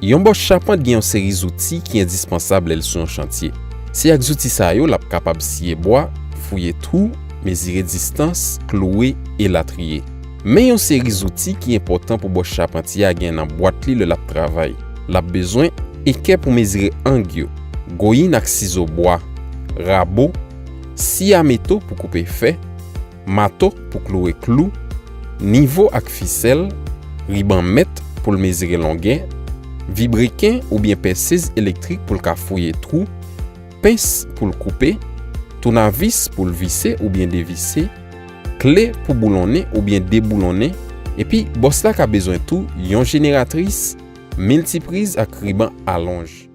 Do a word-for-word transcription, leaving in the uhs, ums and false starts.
Yon bòs chapant gen yon seri zouti ki endispansab lè l sou yon chantye. Se ak zouti sa yo l ap kapab siye bwa, fouye twou, mezire distans, kloure, elatriye. Men yon seri zouti ki enpòtan pou bòs chapantye a gen nan bwat li lè l ap travay. L ap bezwen ekè pou mezire ang yo, goyin ak sizo bwa, rabo, si a meto pou koupe fè, mato pou kloure klou, nivo ak fisèl, riban mèt pou l mezire longè, vibreken oubyen pèsez elektrik pou l ka fouye twou, pens pou l koupe, tounavis pou l vise oubyen devise, kle pou boulonnen oubyen deboulonnen, epi bòs la ka bezwen tou yon jeneratris, miltipriz ak riban alonj.